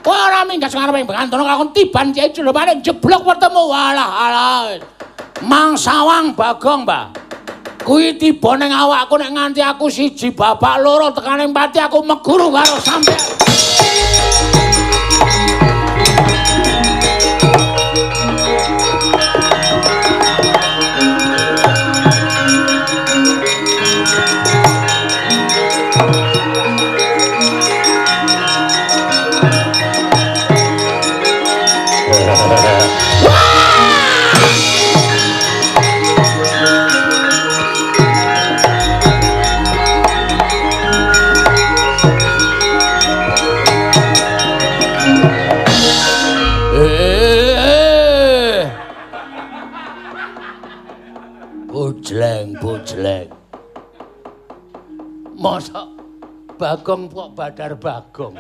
Kowe ora minggat sing arep Bengantana kakon tiban Kyai Jolopane jeblok wertemu. Walah alah. Mangsawang Bagong, Mbah. Kuwi tiba ning awakku nek nganti aku siji babak loro tekane pati aku meguru karo sampeyan. Bujleng. Mosok Bagong kok Badar Bagong.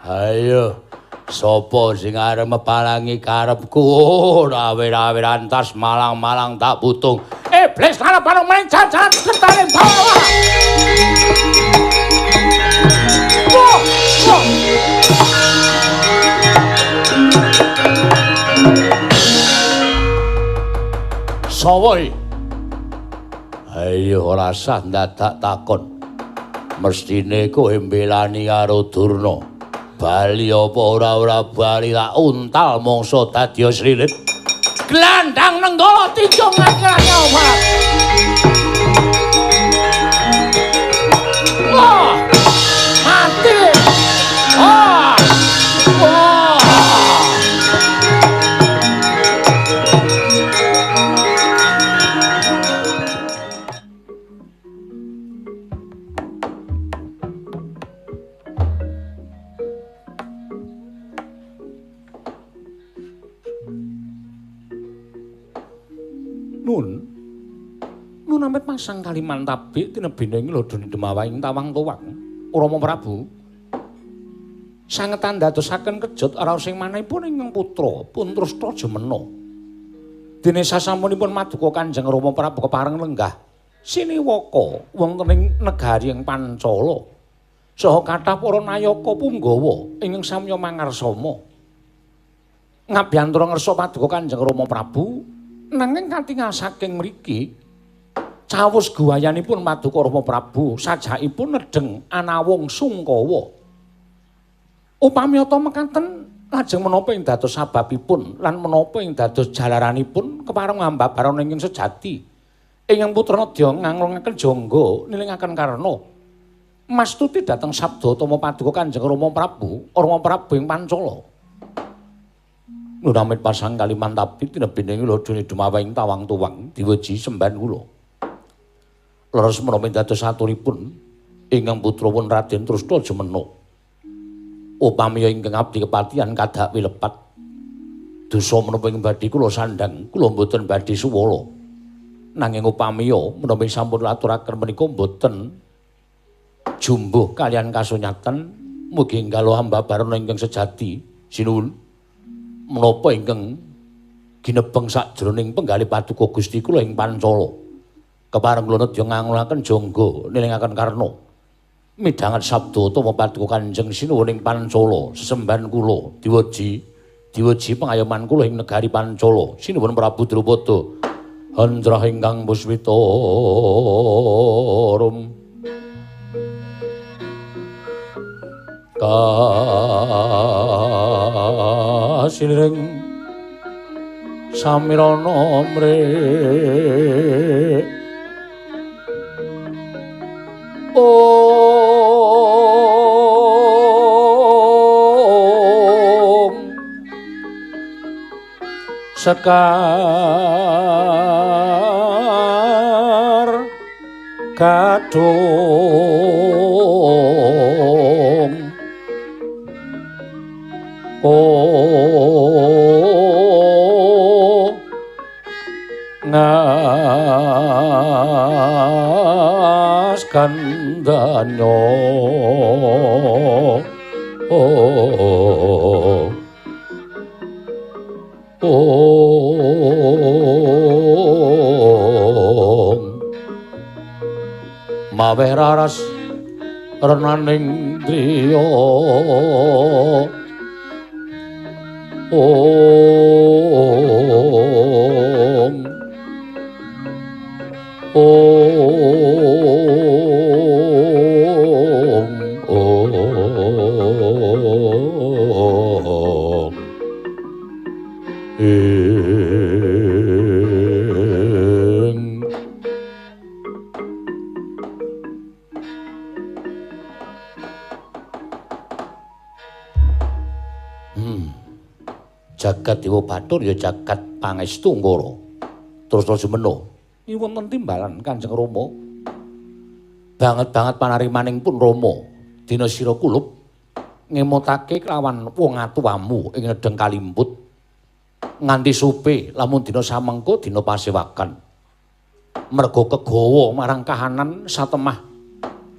Ayo, sapa sing arep mepalangi karepku? Rawe-rawe rantas malang-malang tak putung. Iblis arep ana mencacat kertane bawa. Wah, wah. Sawoi. Ayo ora sah ndadak takon. Mestine kowe mbelani karo Durna. Bali apa ora-ora bali tak untal mangsa dadi srilit. Glandang Nenggala tinjung akeh omah. Wah! Mati. Ah! Wah! Nun amit masang kaliman tabik tinebine ing lodone Demawa ing Tawang Tuwang Rama Prabu sanget andadosaken kejut raos ing manahipun ingkang putra pun Trusna Jemena. Dene sasampunipun maduka Kanjeng Rama Prabu kepareng lenggah siniwaka wonten ing negari ing Pancala saha kathah para nayaka punggawa ingkang samya mangarsama. Ngabiyantara ngersa paduka Kanjeng Rama Prabu nanging katingal saking mriki cawus guwayanipun paduka Rama Prabu sajakipun nedheng anawung sungkawa. Upami ata mekaten lajeng menapa ing dados sababipun lan menapa ing dados jalaranipun kepareng ambabaran ingkang sejati ingkang putra nedya nganglungaken jangga nilingaken karna mastuti dhateng sabda utama paduka Kanjeng Rama Prabu, Rama Prabu ing Pancala. Nunamit pasang kaliman tabi tinebine lodone Dumawa ing Tawang Tuwang diweji semban kula. Leres menapa dados aturipun ingkang putra pun Raden Trusna Jemena. Upami ingkang abdi kepatihan kadak wilepat dosa menapa ing badhe kula sandhang kula mboten badhe suwala. Nanging upami menapa sampun aturaken menika mboten jumbuh kalian kasunyatan mugi enggal hamba barana ingkang sejati sinuwun. Menapa ingkang ginebeng sakjroning penggalih paduka Gusti kula ing Pancala. Kepareng kula nedya ngangulaken jangga nilingaken karna. Midhanget sabda utawa paduka Kanjeng Sinuwun ing Pancala sesembahan kula diweji diweji pengayoman kula ing negari Pancala. Sinuwun Prabu Drupada Handrah ingkang puswita rum kasiliring samirana mrih om sekar kadung oh ngas kandanyo oh oh. Maweh raras renaning driya. Om Om Om Ing. Jagat Dewa Bathara ya jagat pangestu Ngara. Terus jumeno wonten timbalan Kanjeng Rama. Banget-banget panarimaning pun Rama dina sira kulup ngemotake kelawan wong atuwamu ing nedheng kalimput nganti supe lamun dina samengko dina pasewakan. Merga kegawa marang kahanan satemah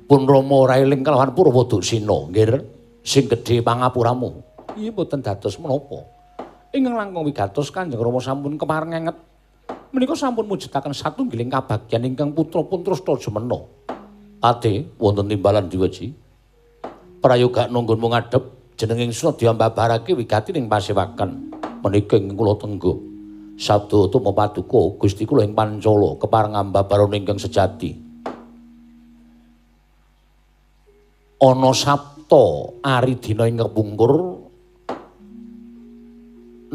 pun Rama ora eling kelawan Purwa Duksina nggih sing gedhe pangapuramu. Iya mboten dados menapa. Ingkang langkung wigatos Kanjeng Rama sampun kepareng ngenget menika sampun mujudaken satunggiling kabagyan ingkang putra pun Trasta Jumena. Ate wonten timbalan diweji. Prayoga nunggunmu ngadhep jenenging Suna diambabarake wigati ning pasewakan. Menika ingkang kula tenggo. Sabda utama paduka Gusti kula ing Pancala kepareng ambabarana ingkang sejati. Ana sapta ari dina ing kepungkur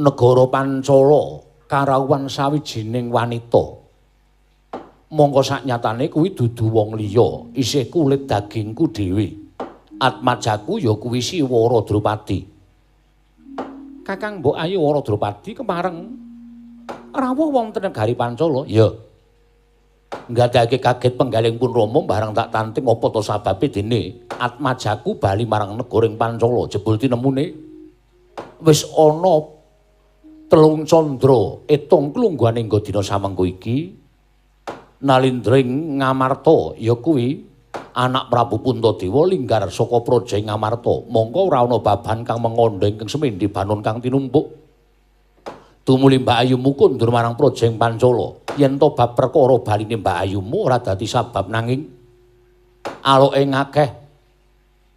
negara Pancala karawuhan sawijining wanita. Mongko saknyatane kuwi dudu wong liya, isih kulit dagingku dhewe. Atmajaku ya kuwi si Wara Drupadi. Kakang Mbok Ayu Wara Drupadi kepareng rawuh wonten negari Pancala. Ya. Nggadhake kaget penggaling pun Rama bareng tak tanting apa to sababe dene atmajaku bali marang negara ing Pancala jebul tinemune wis ana telung candra etung klungguhane nggo dina samengko iki nalindra ing Ngamarta ya kuwi anak Prabu Puntadewa linggar saka praja ing Ngamarta. Mongko ora ana baban kang mengandha ingkang semendhi banon kang tinumpuk. Tumuli Mbak Ayumu kundur marang praja ing Pancala. Yen to bab perkara baline Mbak Ayumu ora dadi sabab nanging aloke ngakeh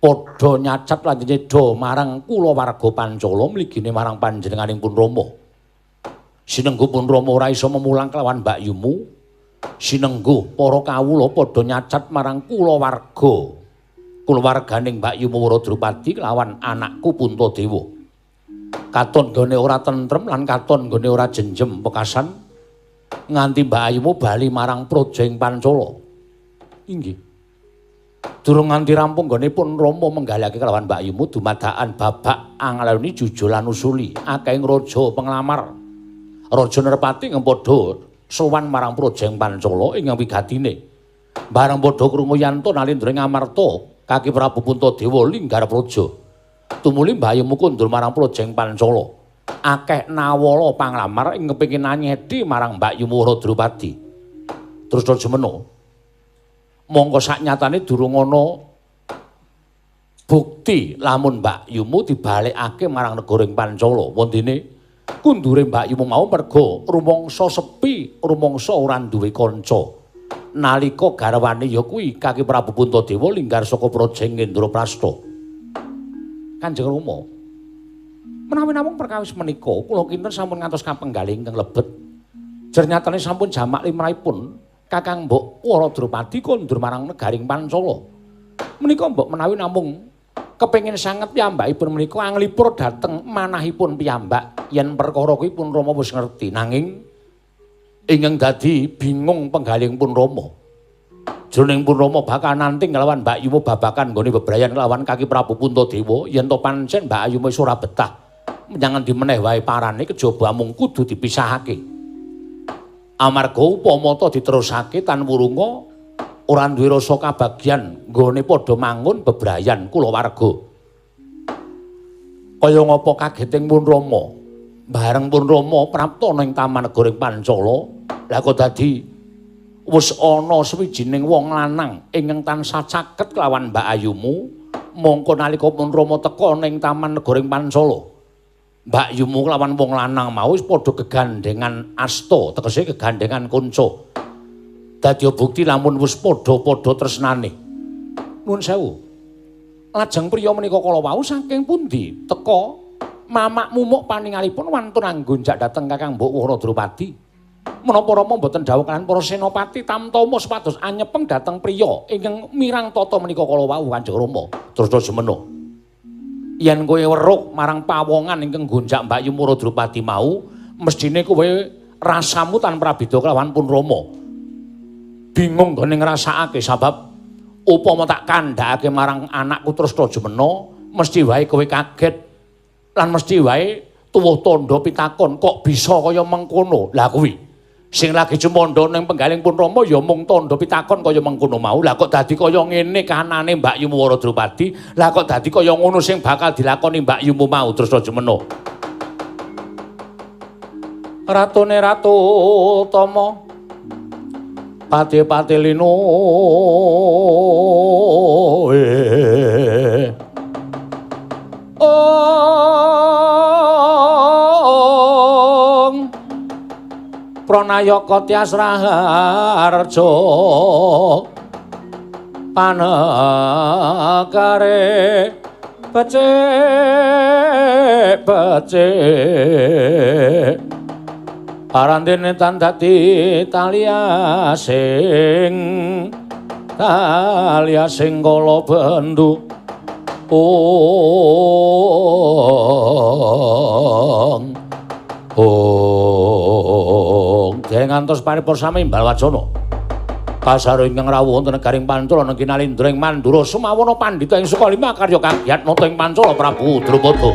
padha nyacat lan nyedha marang kulawarga Pancala mligine marang panjenenganing pun Rama. Sinengguh pun Rama ora iso memulang kelawan Mbak Yumu. Sinengguh para kawula padha nyacat marang kulawarga. Kulawarganing Mbak Yumu Wara Drupadi kelawan anakku Puntadewa. Katon nggone ora tentrem lan katon nggone ora jenjem pekasan nganti Mbak Ayumu bali marang praja ing Pancala. Inggih. Durung nganti rampung nggone pun Rama menggalihake kelawan Mbak Yumu dumadakan babak angaloni jujul lan usuli akehing raja penglamar. Raja Nerpati padha sowan marang praja ing Pancala ingkang wigatine. Bareng padha krungu yanto nalindra ing Ngamarta kaki Prabu Puntadewa linggar praja. Tumuli Mbak Yumu kundur marang praja ing Pancala. Akeh nawala panglamar ing kepengin nyedi marang Mbak Yumu Wara Drupadi. Terus jemeno. Mongko saknyatane durung ana bukti lamun Mbak Yumu dibalekake marang negara ing Pancala. Wondene kundure Mbak Yumu mau merga rumangsa sepi, rumangsa ora duwe kanca. Nalika garwane ya kuwi kaki Prabu Puntadewa linggar saka praja Indraprasta. Kanjeng Rama, menawi namung perkawis menika kula kinten sampun ngantos kapenggalih ingkang lebet. Jernyatane sampun jamak limrahipun Kakang Mbok Wara Drupadi kondur marang negaring Pancala. Menika mbok menawi namung kepengin sanget piyambakipun menika anglipur dhateng manahipun piyambak yen perkara kuwi pun Rama wis ngerti nanging ingkang dadi bingung penggalihipun pun Rama. Jroning pun Rama bakal nanting kelawan Mbak Yumu babakan nggone bebrayan kelawan kaki Prabu Puntadewa yen to pancen Mbak Ayumu wis ora betah menyang endi meneh wae parane kejaba amung kudu dipisahake. Amarga upama ta diterusake tan wurunga ora duwe rasa kabagyan nggone padha mangun bebrayan kulawarga. Kaya ngapa kageting pun Rama? Bareng pun Rama prapta ning taman negara Pancala, lha kok dadi wis ana sawijining wong lanang ingkang tansah caket kelawan Mbak Ayumu. Mongko nalika pun Rama teka ning taman negara Pancala, Mbak Yumu kelawan wong lanang mau wis padha gegandengan asta, tegese gegandengan kanca. Dadi bukti lamun wis padha-padha tresnane. Nuwun sewu. Lajeng priya menika kala wau saking pundi teka mamak mumuk paningalipun wantun anggonjak dhateng Kakang Mbok Wara Drupadi. Menapa Rama mboten dawuh kaliyan para senopati tamtama supados anyepeng dhateng priya ingkang mirang tata menika kala wau Kanjeng Rama. Tresna Jemena. Yen kowe weruh marang pawongan ingkang gonjak Mbak Yu Wara Drupadi mau, mesthine kowe rasamu tan prabeda kelawan pun Rama. Bingung nggone ngrasakake sabab upama tak kandhakake marang anakku Tresna Jemena, mesti wae kowe kaget lan mesti wae tuwuh tandha pitakon kok bisa kaya mengkono. Lah kuwi sing lagi cumandha ning penggaling pun Rama ya mung tandha pitakon kaya mengkono mau. Lah kok dadi kaya ngene kahanane Mbak Yu Wara Drupadi, lah kok dadi kaya ngono sing bakal dilakoni Mbak Yumu mau Tresna Jemena. Ratune Ratu Tama pati-pati linu ong pranayaka tias raharja panekare becik becik arandene tan dadi taliasing taliasing kala bendu ong ong den ngantos paripurna sami imbal wacana pasaro ingkang rawuh wonten negaring Pancala nengki nalindra ing Mandura sumawana pandhita ing Sukalima karya kagiat nata ing Pancala Prabu Drupada.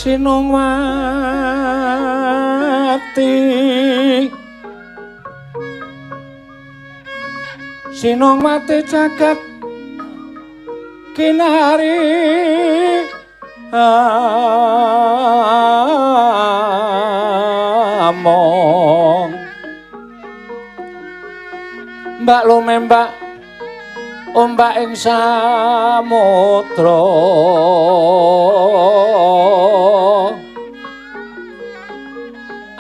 Sinungwati Sinungwati jagat kinari among Mbak lumembak ombak ing samudra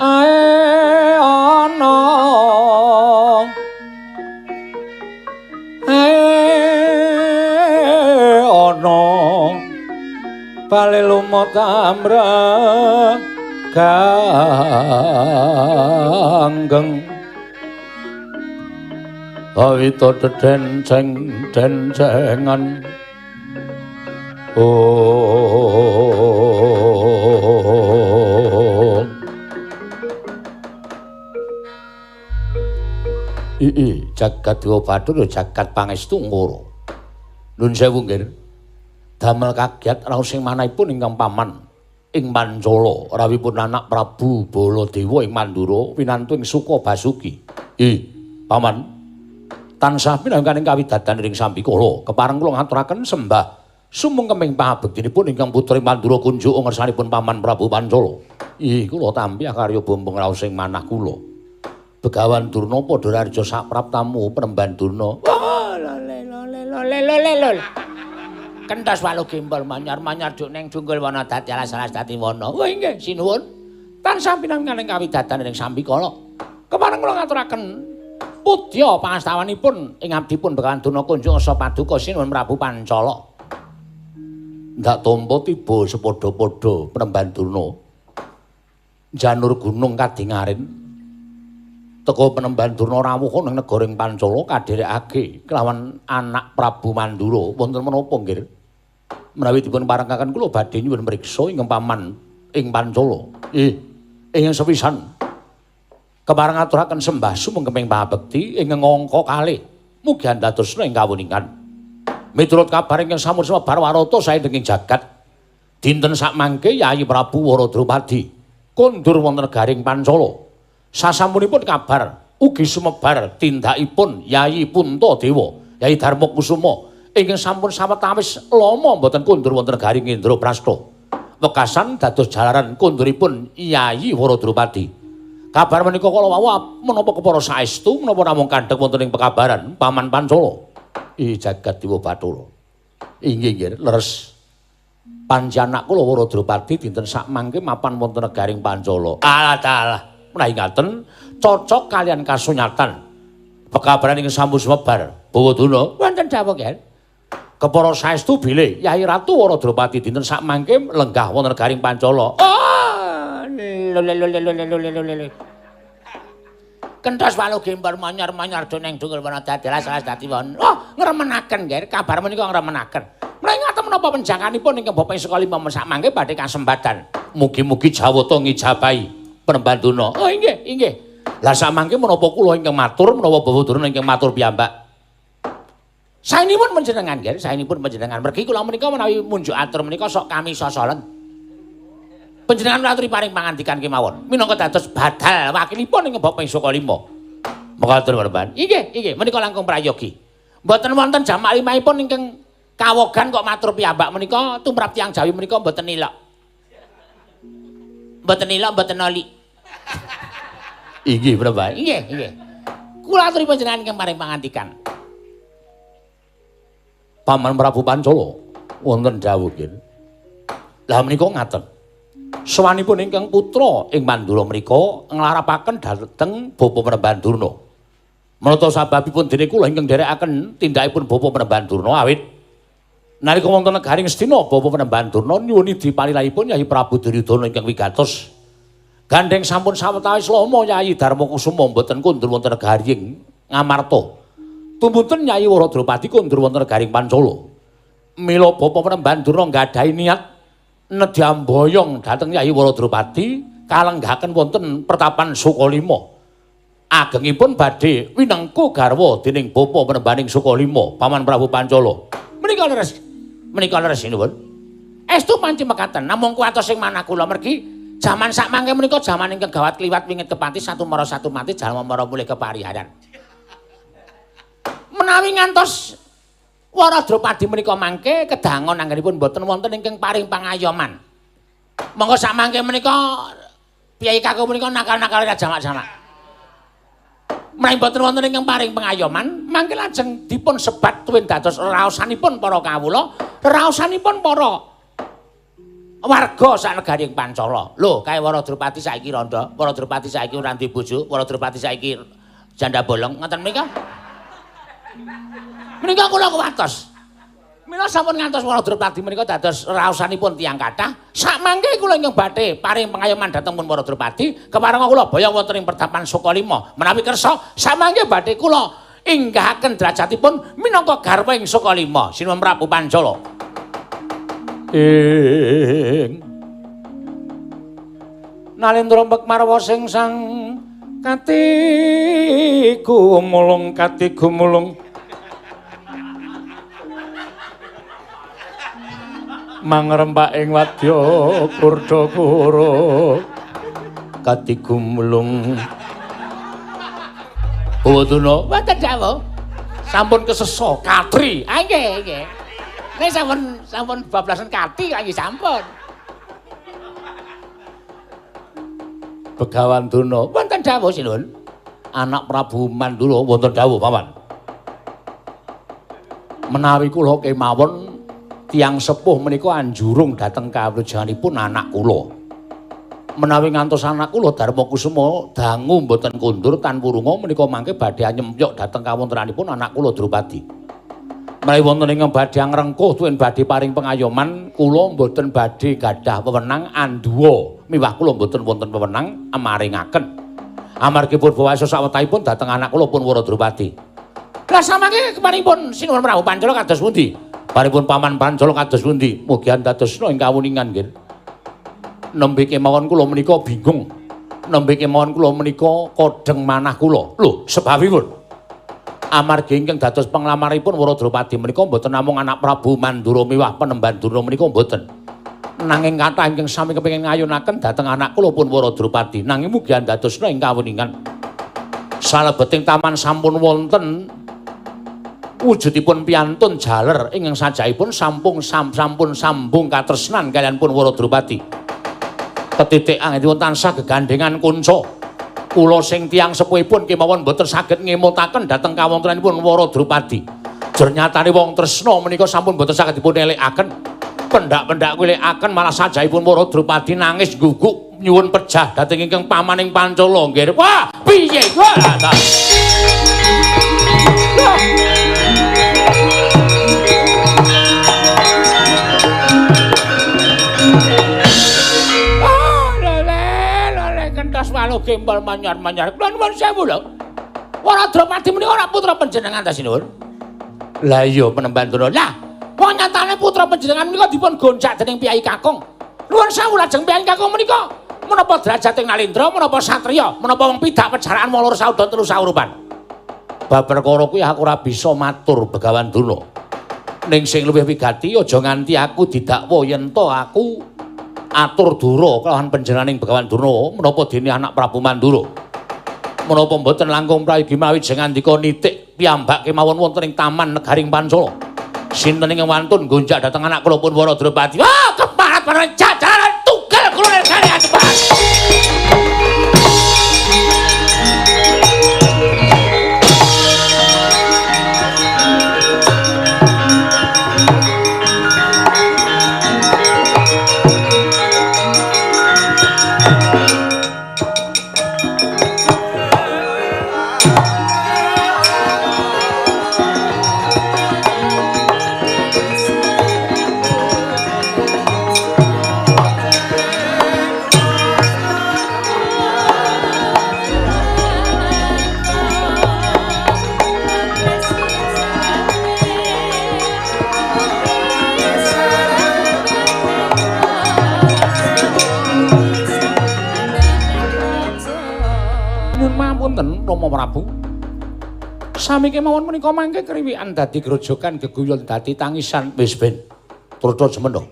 ae ana ae ana bali lumut amra ganggeng awita dedenceng dencengan oh ii jagat Dewa Bathara jagat pangestu ngoro. Nun sewu nggih. Damel kagiat raos sing manahipun ingkang paman ing Pancala rawuhipun anak Prabu Baladewa ing Mandura winantu ing Suka Basuki. Paman tansah minangkaning kawidadan ing sambikala kepareng kula ngaturaken sembah sumungkeming pangabektinipun ingkang putri Mandura kunjuk ngersanipun paman Prabu Pancala. Kula tampi akarya bombong raos sing manah kula. Begawan Durna padha rarja sapraptamu Penemban Durna. Oh, lole lole lole lole lole. Kentos walu gembol manyar-manyar duk ning junggul wana dadi alas-alas dadi wana. Oh inggih, sinuwun. Tansah pinanganing kawidadan ing sambikala. Kepareng kula ngaturaken pudya pangastawanipun ing abdipun Begawan Durna kunjuk asa paduka sinuwun Prabu Pancala. Ndak tampa tiba sepadha-padha Penemban Durna. Janur gunung kadingarin. Teka Penemban Durna rawuh ning negara ing Pancala kadherekake kelawan anak Prabu Mandura. Wonten menapa nggih? Menawi dipun parengaken kula badhe nyuwun mriksa ingkang paman ing Pancala. Ingkang sepisan kepareng ngaturaken sembah sumengkeming pangabekti ingkang angka kalih. Mugi andadosna ing kawuningan. Miturut kabar ingkang sampun sumebar warata saindenging jagat, dinten sakmangke Yayi Prabu Waradrupadi kondur wonten negaring Pancala. Sasampunipun kabar ugi sumebar tindakipun Yayi Puntadewa, Yayi Darmakusuma ingkang sampun sawetawis lama mboten kondur wonten negaring Indraprasta. Wekasan dados jalaran konduripun Yayi Waradrupadi. Kabar menika kala wau menapa kepara saestu menapa namung kandhek wonten ing pekabaran Paman Pancala. Jagat Dewa Bathara. Inggih nggih leres. Panjanak kula Waradrupadi dinten sakmangke mapan wonten negaring Pancala. Alah dalah. Menawi ngaten cocok kalian kasunyatan. Pekabaran ingkang sampun sumebar Bawa Durna wonten dawuh nggih. Kepara saestu bilih Yayi Ratu Waradrupadi dinten sakmangke lenggah wonten negaring Pancala. Oh, lole lole lole lole lole. Kentos walu gembol manyar-manyar do ning dungul wana dadi alas-alas dadi wana. Oh, ngremenaken nggih, kabar menika ngremenaken. Menawi ngaten menapa penjakanipun ingkang Bapak Sukalima sakmangke badhe kasembadan. Mugi-mugi Jawata ngijabahi Penemban Durna. Oh inggih, inggih. Lah sakmangke menapa kula ingkang matur menapa Bawa Durna ingkang matur piyambak? Saenipun panjenengan nggih, saenipun panjenengan. Mergi kula menika menawi munjuk atur menika sok kami sosolen. Panjenengan aturi paring pangandikan kemawon minangka dados badal wakilipun ing Bapak Sukalima. Mekaten Penemban. Inggih, inggih, menika langkung prayogi. Mboten wonten jamak limahipun ingkang kawogan kok matur piyambak menika tumrap tiyang Jawi menika mboten ilok. Mboten ilok, mboten oli. Inggih, Penemban. Inggih, inggih. Kula aturi panjenengan ingkang paring pangandikan. Paman Prabu Pancala wonten dawuh nggih. Lah menika ngaten. Sowanipun ingkang putra ing Mandura menika nglarapaken dhateng Bapa Penemban Durna. Menata sababipun dene kula ingkang nderekaken tindakipun Bapa Penemban Durna awit nalika wonten negaring Astina Bapa Penemban Durna nyuwuni dipalilahipun Yayi Prabu Duryudana ingkang wigatos. Gandheng sampun sawetawis lama Yayi Darmakusuma mboten kondur wonten negaring Ngamarta. Tumunten Yayi Waradrupadi kondur wonten negaring Pancala. Mila Bapa Penemban Durna nggadahi niat nedhi amboyong dhateng Yayi Waradrupadi kalenggahaken wonten pertapan Sukalima. Agengipun badhe winengku garwa dening Bapa Penembaning Sukalima, Paman Prabu Pancala. Menika leres. Menika leres sinuwun. Estu panci mekaten namung kuwatos sing manah kula mergi jaman sakmangke menika jaman ingkang gawat kliwat wingit kepati satu mara satu mati jalma mara mulih kepariharan. Menawi ngantos Waradrupadi menika mangke kedangon anggenipun mboten wonten ingkang paring pangayoman. Monggo sakmangke menika piyai kakung menika nakal-nakal jamak-jamak. Menawi mboten wonten ingkang paring pangayoman, mangke lajeng dipun sebat tuwin dados raosanipun para kawula, raosanipun para warga sak negaring Pancala. Lho, kae Waradrupadi saiki randha, Waradrupadi saiki ora duwe bojo, Waradrupadi saiki janda bolong, ngoten menika. Menika kula kuwatos. Mila sampun ngantos Waradrupadi menika dados raosanipun tiyang kathah. Sakmangke kula ingkang badhe paring pangayoman dhateng pun Waradrupadi, keparenga kula boyong wonten ing pertapan Sukalima. Menawi kersa, sakmangke badhe kula inggahaken derajatipun minangka garwa ing Sukalima. Sinuwun Prabu Pancala. Ing Nalendra Mbekmarwa sing sang katiku mulung katiku mulung. Mangrempak ing wadya kurda kura katigumlung. Bawaduna wonten dawuh. Sampun keseso katri. Ah nggih nggih. Nek sampun sampun bablasan kati kok nggih sampun. Begawan Durna wonten dawuh sinuwun. Anak Prabu Mandura wonten dawuh paman. Menawi kula kemawon tiyang sepuh menika anjurung dhateng kawrujanipun anak kula. Menawi ngantos anak kula Darma Kusuma dangu mboten kondur tan wurunga menika mangke badhe anyempyok dhateng kawontenanipun anak kula Drupadi. Menawi wonten ingkang badhe ngrengkuh tuwin badhe paring pengayoman, kula mboten badhe gadah wewenang anduwa miwah kula mboten wonten wewenang maringaken. Amargi purbawasa sawetahipun dhateng anak kula pun Wara Drupadi. Lah samangke kepanipun Sinuwun Prabu Pancala kados pundi? Paripun Paman Pancala kados pundi? Mugi andadosna ing kawuningan nggih. Nembe kemawon kula menika bingung. Nembe kemawon kula menika kodheng manah kula. Lho, sebabipun amargi ingkang dados panglamaripun Wara Drupadi menika mboten namung anak Prabu Mandura miwah Penemban Durna menika mboten. Nanging kathah ingkang sami kepengin ngayunaken dhateng anak kula pun Wara Drupadi. Nanging mugi andadosna ing kawuningan. Salebeting taman sampun wonten wujudipun piantun jaler ingkang sajaipun sampun sambung katresnan kaliyan pun Wara Drupadi. Ketitik anggenipun tansah gegandengan kunca. Kula sing tiyang sepuhipun kemawon mboten saged ngemutaken dhateng kawontenanipun Wara Drupadi. Jer nyatane wong tresna menika sampun mboten saged dipun elekaken. Pendak-pendak kuwilekaken malah sajaipun Wara Drupadi nangis guguk nyuwun pejah dhateng ingkang pamaning Pancala nggih. Wah, piye? Wah, ta. Walu gembol manyar-manyar. Kula nuwun sewu lho. Wara Drupadi menika ora putra panjenengan ta sinuwun? Lah iya Penemban Durna. Lah, wong nyatane putra panjenengan menika dipun goncak dening Piyai Kakung. Nuwun sewu lajeng Piyai Kakung menika menapa derajate Nalindra, menapa satriya, menapa wong pidak pejaraan wong loro saudara telu saurupan. Bab perkara kuwi aku ora bisa matur Begawan Durna. Ning sing luwih wigati aja nganti aku didakwa yen to aku atur dura kelawan panjenenganing Begawan Durna menapa dene anak Prabu Mandura. Menapa mboten langkung prayogi mawi jeng ngandika nitik piyambak kemawon wonten ing taman negaring Pancala. Sinten ingkang wantun nggonjak dhateng anak kula pun Wara Drupadi. Wah, keparat para jajaran tugel kula negari adepan. Rama Prabu. Sami kemawon menika mangke kriwikan dadi grojogan geguyon dadi tangisan wis ben. Trotro jemeno.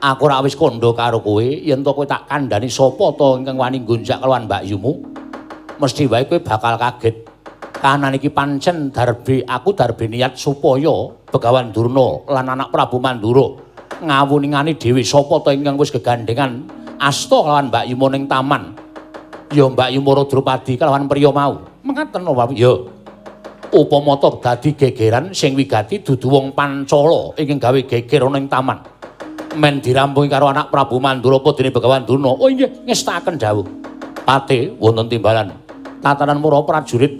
Aku ora wis kandha karo kowe yen to kowe tak kandhani sapa to ingkang wani nggonjak kelawan mbakyumu. Mesti wae kowe bakal kaget. Kahanan iki pancen darbe aku darbe niat supaya Begawan Durna lan anak Prabu Mandura ngawuningani dhewe sapa to ingkang wis gegandengan asta kelawan mbakyumu ning taman. Ya Mbak Yumara Drupadi kelawan priya mau. Mekaten lho, ya. Upama to dadi gegeran sing wigati dudu wong Pancala ingkang gawe geger ana ing taman. Men dirampungi karo anak Prabu Mandura apa dene Begawan Durna. Oh inggih, ngestakaken dawuh. Pate wonten timbalan. Tatanan mura prajurit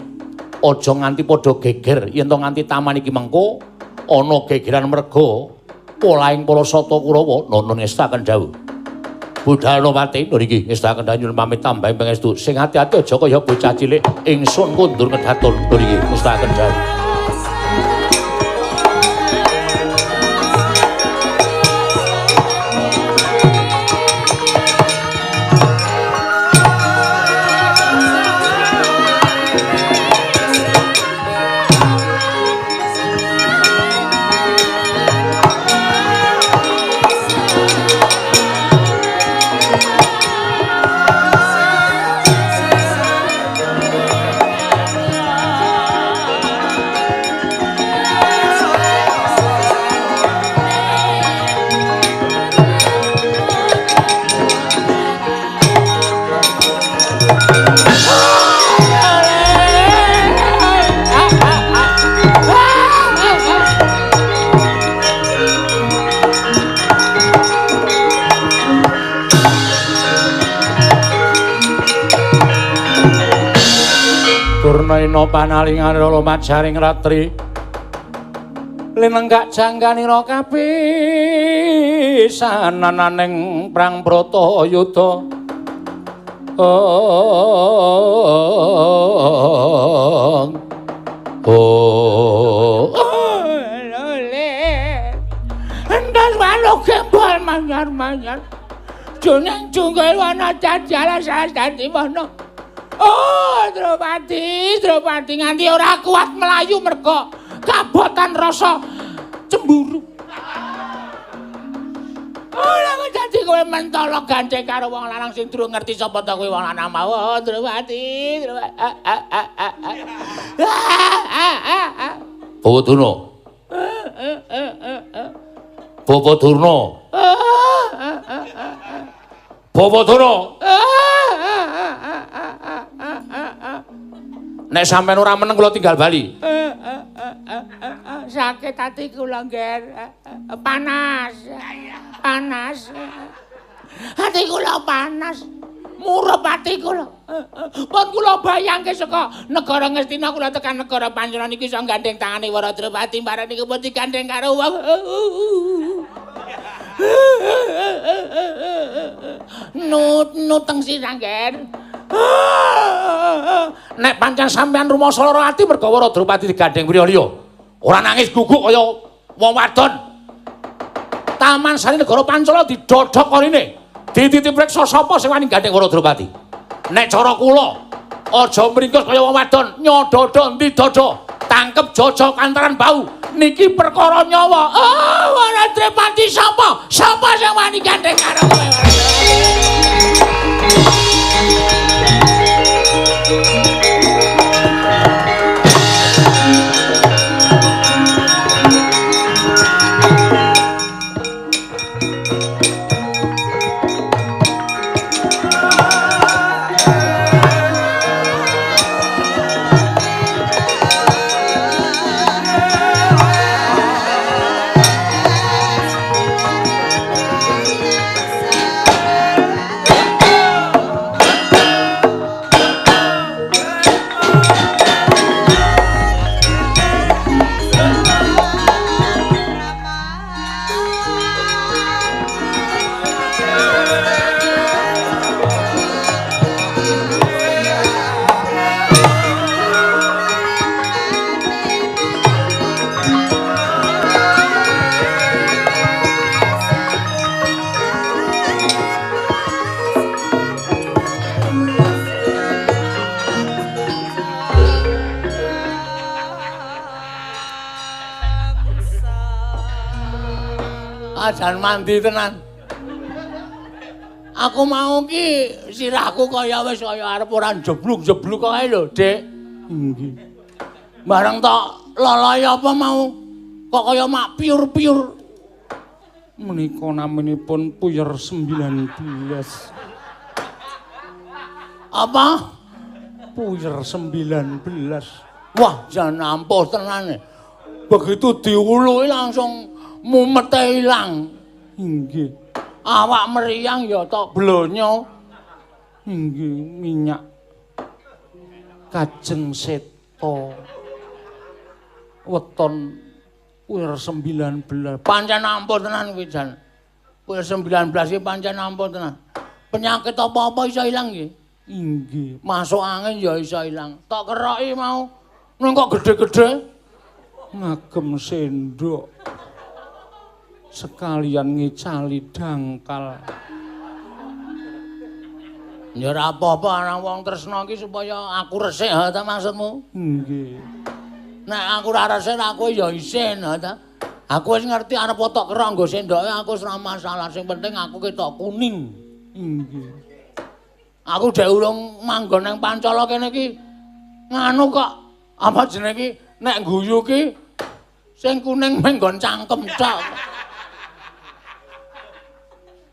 aja nganti padha geger yen to nganti taman iki mengko ana gegeran merga polahing para sata Kurawa. Nono ngestakaken dawuh. Budal Pati niki ngestakaken nyuwun pamit tambahing pangestu. Sing ati-ati aja kaya bocah cilik ingsun kundur kedaton niki ngestakaken dawuh. Ina panalingan lumajaring ratri linenggak jangganira kapisananing prang Bratayuda. Oh, entas manuk gembol manyar-manyar. Juneng junggel wana jajala dadi wana. Oh, Drupadi, Drupadi nganti ora kuat melayu merga kabotan rasa cemburu. Ora kok dadi kowe mentolo gandeng karo wong lanang sing durung ngerti sapa ta kowe wong lanang mau. Oh, Drupadi, Drupadi. Bawa Durna. Bawa Durna. Bawa Durna. Nek sampean ora meneng kula tinggal bali. Sakit ati kula, Ngger. Panas. Panas. Ati kula panas. Murup ati kula. Pun kula bayangke saka negara Ngastina kula tekan negara Pancana niki iso gandeng tangane Wara Drupadi bareng niku pun digandeng karo wong. Nut nut teng sirah, Ngger. Nek pancen sampean rumangsa lara ati merga Wara Drupadi digandeng priya liya, ora nangis guguk kaya wong wadon. Taman Sari negara Pancala didodhok korine, dititip reksa sapa sing wani gandeng Wara Drupadi. Nek cara kula aja mringkus kaya wong wadon, nyododho endi dodo, tangkep jojo kantaran bau. Niki perkara nyawa. Oh, Wara Drupadi sapa? Sapa sing wani gandeng karo kowe? Ajan mandi tenan. Aku mau ki sirahku kaya wis kaya arep ora jebluk-jebluk kae lho, Dik. Nggih. Bareng tok loloe apa mau kok kaya mak piur-piur. Menika naminipun puyer 19. Apa? Puyer 19. Wah, jan ampuh tenan. Begitu diuluki langsung mumete ilang. Inggih. Awak meriang ya tok blonyo. Inggih, minyak Kajeng Seta. Weton puyer 19. Pancen ampuh tenan kuwi jan. Puyer 19 iki pancen ampuh tenan. Penyakit apa-apa iso ilang nggih. Inggih. Masuk angin ya iso ilang. Tok keroki mau. Nang kok gedhe-gedhe ngagem sendok. Sekalian ngicali dangkal. Ya ora apa-apa ana wong tresna iki supaya aku resik ha ta maksudmu? Nggih. Nek aku ora resik aku ya isin ha ta. Aku wis ngerti arep tok kerok nggo sendoke aku wis ora masalah, sing penting aku ketok kuning. Nggih. Aku dhek urung manggon nang Pancala kene iki nganu kok apa jenenge iki nek guyu ki sing kuning menggon cangkem tok.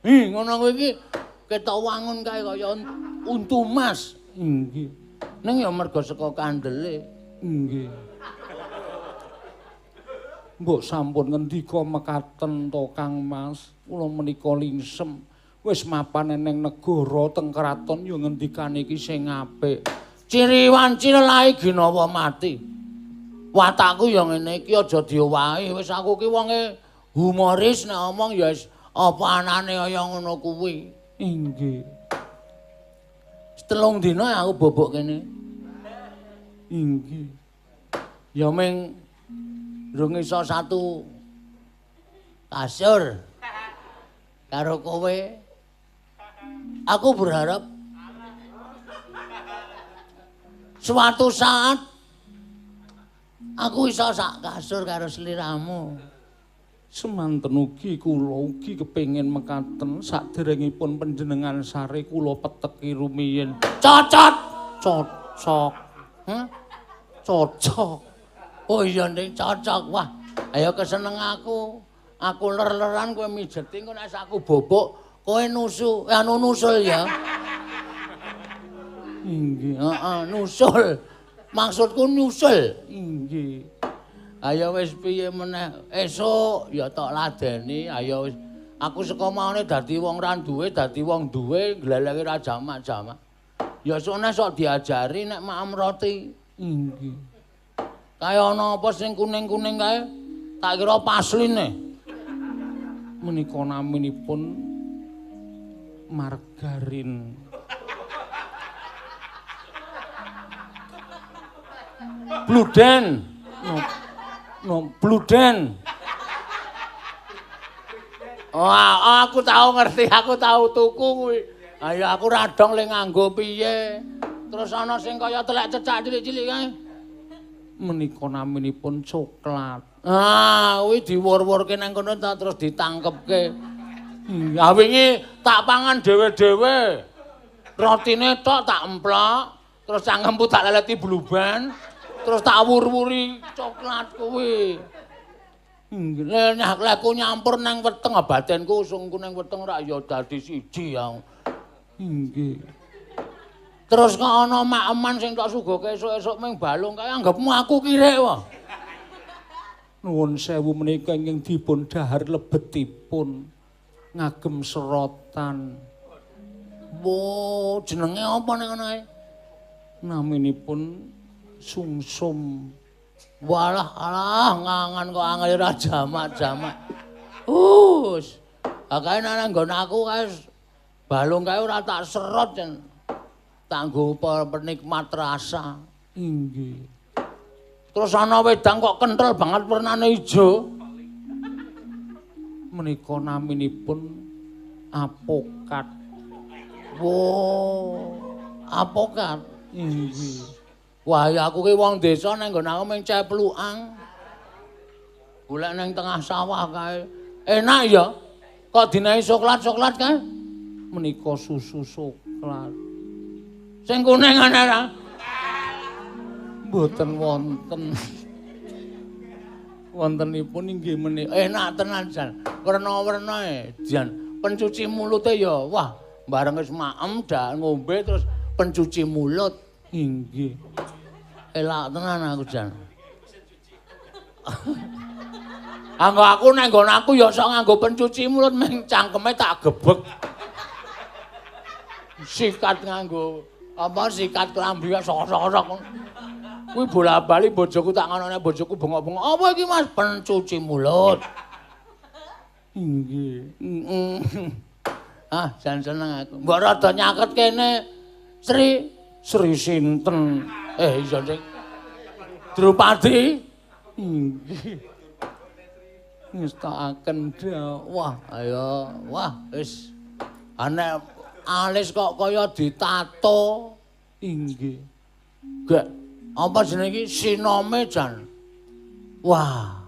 Hi, ngono kuwi iki ketok wangun kae kaya untu mas. Nggih. Ning ya mergo saka kandele. Nggih. Mbok sampun ngendika mekaten to Kang Mas, kula menika lingsem. Wis mapan eneng negara teng kraton ya ngendikane iki sing apik. Ciri wanci lelahe ginawa mati. Watakku ya ngene iki aja diowahi. Wis aku ki wonge humoris nek omong ya wis apa anane kaya ngono kuwi. Inggih. 3 dina aku bobok kene. Inggih. Ya ming rung iso satu kasur karo kowe. Aku berharap suatu saat aku iso sak kasur karo sliramu. Semanten ugi kula ugi kepengin mekaten saderengipun panjenengan sare kula peteki rumiyin. Cocot. Cocok. Hah? Cocok. Oh iya ning cocok. Wah, ayo keseneng aku. Aku ler-leran kowe mijeti engko nek aku bobok kowe nusu, anu nusul ya. Inggih. Heeh, nusul. Maksudku nyusul. Inggih. Ayo wis piye meneh? Esuk ya tok ladeni. Ayo wis. Aku saka maune dadi wong ra duwe, dadi wong duwe glelenge ra jamak-jamak. Ya sone sok diajari nek maem roti. Inggih. Kaya ana apa sing kuning-kuning kae? Tak kira pasline. Menika naminipun margarin. Bluden. No, bluden. Wah, aku tau ngerti, aku tau tuku kuwi. Ayo aku radong le nganggo piye. Terus ana sing kaya telek cecak cilik-cilik kae. Menika naminipun coklat. Ah, kuwi diwur-wurke nang kono ta terus ditangkepke. Ya wingi tak pangan dhewe-dhewe. Rotine tok tak emplok, terus cangkemku tak leleti bluban. Terus tak wur-wuri coklat kuwi. Nggih, nek aku nyampur nang weteng batinku usungku nang weteng rak ya dadi siji ya. Inggih. Terus kok ana maeman sing tak suguhke esuk-esuk ming balung kae anggapmu aku kirek wae. Nuwun sewu menika ingkang dipun dhahar lebetipun ngagem serotan. Wo, jenenge apa nek ngono kae? Naminipun sungsum. Walah alah ngangan kok angel ora jamak-jamak. Us. Kae nang nggon aku kae balung kae ora tak serot yen tanggo penikmat rasa. Inggih. Terus ana wedang kok kenthel banget wernane ijo. Menika naminipun apokat. Wo, apokat. Inggih. Wah, ya aku ki wong desa nang nggon aku mung ceplukan. Golek nang tengah sawah kae. Enak ya. Kok dinahi coklat-coklat kae? Menika susu coklat. Sing kuning ana ra? Mboten wonten. Wontenipun inggih menika enak tenan jan. Werna-werna e jan. Pencuci mulute ya wah, bareng wis maem dak ngombe terus pencuci mulut. Inggih. Elak tenan aku jan. Anggo aku nang nggon aku ya sok nganggo pencuci mulut ming cangkeme tak gebek. Sikat nganggo apa sikat klambi sok-sok-sok. Kuwi bola-bali bojoku tak ngonone bojoku bengok-bengok. Apa iki Mas? Pencuci mulut. Inggih. Ah, jan seneng aku. Mbok rada nyaket kene. Sri, Sri sinten? Eh, iya sing Drupadi. Inggih. Ngestakaken wah, ayo, wah wis. Anek alis kok kaya ditato. Inggih. Gek apa jenenge iki sinome jan. Wah.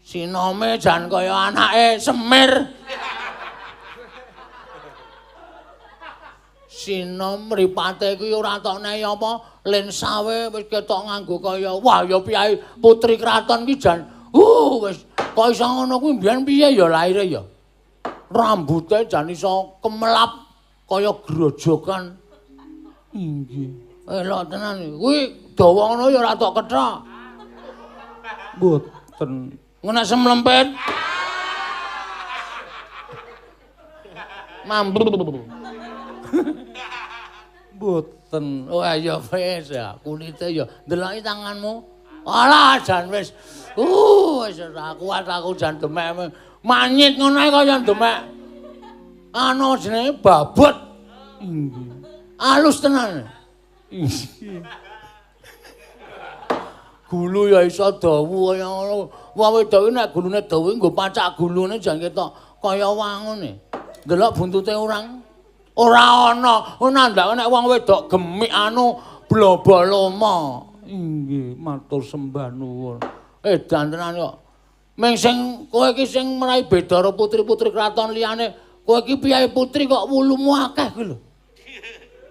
Sinome jan kaya anake Semir. Sinom mripate kuwi ora tok nehi apa lensawe wis ketok nganggo kaya wah ya piyai putri kraton ki jan. Wis kok iso ngono kuwi mbiyen piye ya laire ya. Rambute jan iso kemelap kaya grojokan. Inggih. Elok tenan kuwi dawa ngono ya ora tok kethok. Mboten. Ngono semlempet. Mambu. Mboten. Oh ya wis ya, kulite ya ndeloki tanganmu. Alah jan wis. Wis ora kuat aku jan demek. Manyit ngono ae kaya demek. Anu jenenge babut. Inggih. Alus tenan. Inggih. Gulu ya iso dawa kaya ngono. Wong wedok iki nek gulune dawa nggo pacak gulune jan ketok kaya wangune. Ndelok buntute orang ora ana. Nandake nek wong wedok gemik anu bloboloma. Inggih, matur sembah nuwun. Edan tenan kok. Ming sing kowe iki sing merai beda karo putri-putri kraton liyane, kowe iki piyayi putri kok wulumu akeh kuwi lho.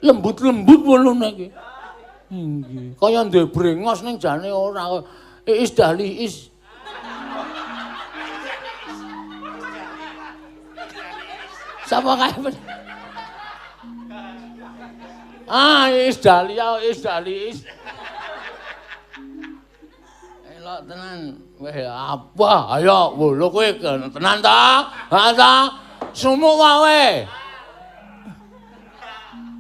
Lembut-lembut wulune iki. Inggih. Kaya duwe brengos ning jane ora. Is dali is. Sapa kae? Ah, is dali ya, is dali is. Elok tenan. Weh, apa? Ayo, wulu kowe tenan ta? Ha ta? Sumuk wae.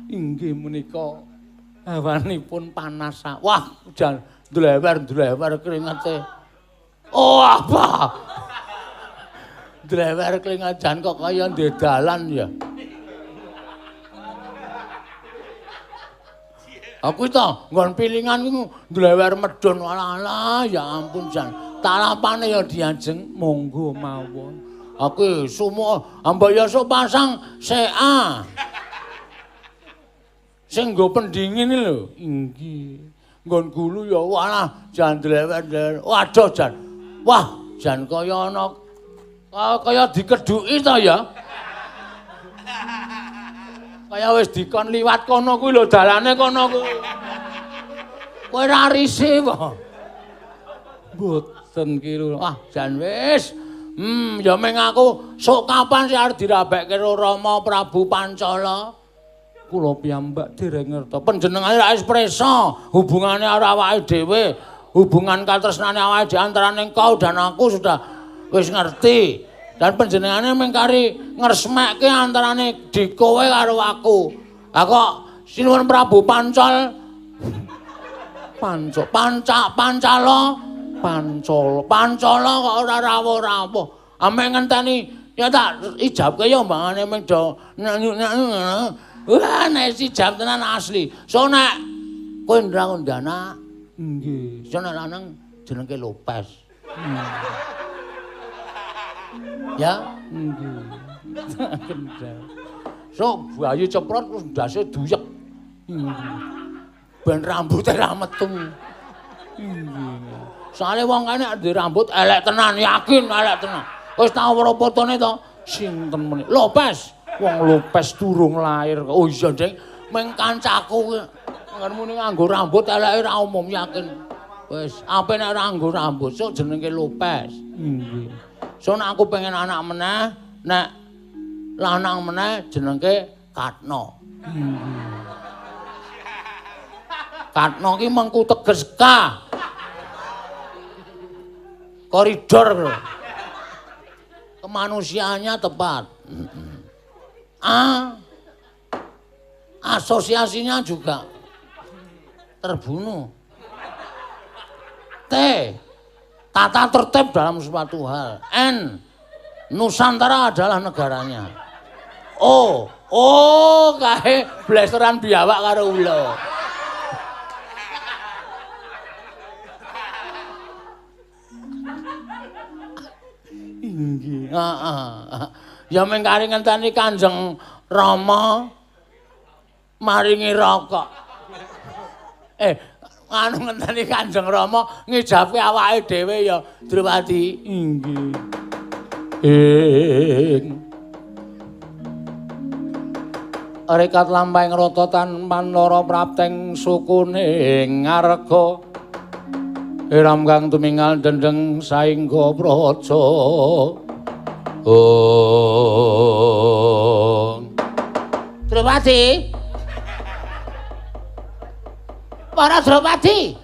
Inggih menika hawanipun panas. Wah, jan dlewer-dlewer kringete. Oh, apa? Dlewer kringet jan kok kaya ndek dalan ya. Aku to nggon pilingan ku ndlewer medhun alah ya ampun jan. Talapane ya diajeng monggo mawon. Aku sumuk ambok ya sok pasang CA. Sing nggo pendingin lho. Inggih. Nggon gulu ya walah jan dlewer-dlewer. Waduh jan. Wah, jan kaya ana kaya dikedhuki to ya. Kaya wis dikon liwat kono kuwi lho dalane kono kuwi. Kowe ora rise apa? Mboten ki lho. Wah, jan wis. Ya ming aku sok kapan sih arep dirabekke karo Rama Prabu Pancala? Kula piyambak dereng ngertos. Panjenengane ra wis prisa hubungane karo awake dhewe, hubungan katresnane awake dhewe antarane kau dan aku sudah wis ngerti. Dan panjenengane mung kari ngresmekke antarane di kowe karo aku. Lah kok Sinuwun Prabu Pancal Pancala Pancala Pancala kok ora rawuh-rawuh. Ame ngenteni ya tak ijabke ya mbangane mung do. Wah nek ijab tenan asli. So nek kowe ndang ndana nggih. So nek lanang jenenge Lopez. Ya, nggih. So bayi ceprot terus ndase duyek. Ben rambute ra metu. Nggih. Soale wong kene nek duwe rambut elek tenan, yakin elek tenan. Wis tau weruh fotone to? Sinten meneh? Lopez. Wong Lopez durung lahir. Oh iya, Ding. Meng kancaku kuwi muni nganggo rambut eleke ra umum yakin. Wis, ape nek ora nganggo rambut sok jenenge Lopez. Nggih. So nek aku pengen anak meneh, nek lanang meneh jenenge Katno. Katno ki mengku teges K. Koridor. Kemanusiaannya tepat. A. Asosiasinya juga terbunuh. T. Tata tertib dalam suatu hal. N. Nusantara adalah negaranya. O. O kae blesteran biawak karo ula. Inggih. Heeh. Ya mung kari ngenteni Kanjeng Rama maringi rokok. Anu ngenteni Kanjeng Rama ngijabke awake dhewe ya Drupadi. Inggih. Ing rekat lampahing rata tanpan lara prapteng sukune ngarga iram kang tumingal dendeng saengga praja. Ong Drupadi. Para Drupadi.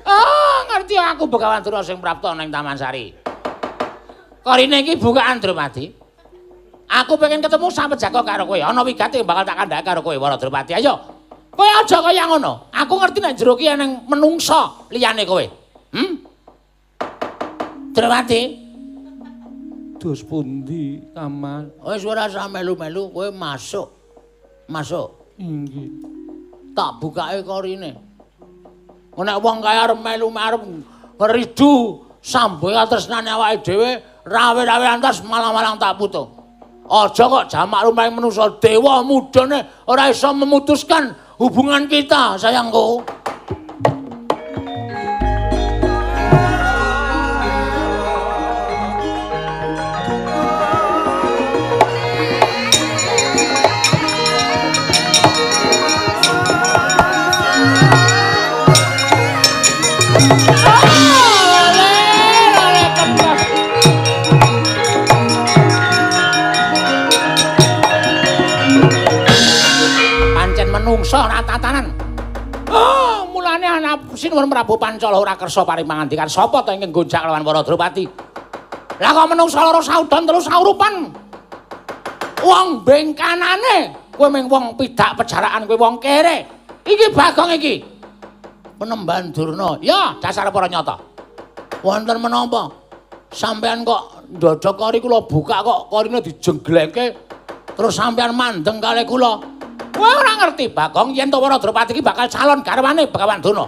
Oh, ngerti aku Begawan Durna sing prapta ning Taman Sari. Korine iki bukaan Drupadi. Aku pengen ketemu sampe jago karo kowe. Ana wigati bakal tak kandhake karo kowe, Wara Drupadi. Ayo. Kowe aja kaya ngono. Aku ngerti nek jero ki eneng menungsa liyane kowe. Drewati. Dos pundi, Kaman? Wis ora usah melu-melu, kowe masuk. Masuk. Inggih. Tak bukake korine. Nek wong kaya arep melu arep ngridu samboy tresnane awake dhewe, rawe-rawe antas malang-malang tak putung. Aja kok jamak lumayan menungsa dewa mudane ora iso memutuskan hubungan kita, sayangku. Menungsa ora tatanan. Oh, mulane anak Sinuwun Prabu Pancala ora kersa paring pangandikan sapa to ingkang gonjak lawan Wara Drupadi. Lah kok menungsa loro saudon telu saurupan. Wong bengkanane kowe mung wong pidak pejaraan kowe wong kere. Iki Bagong iki. Penemban Durna. Ya, dasar para nyata. Wonten menapa? Sampean kok ndodok kori kula buka kok korine dijenglengke terus sampean mandeng kalih kula. Kowe ora ngerti Bagong yen to Wara Drupadi iki bakal calon garwane Begawan Durna.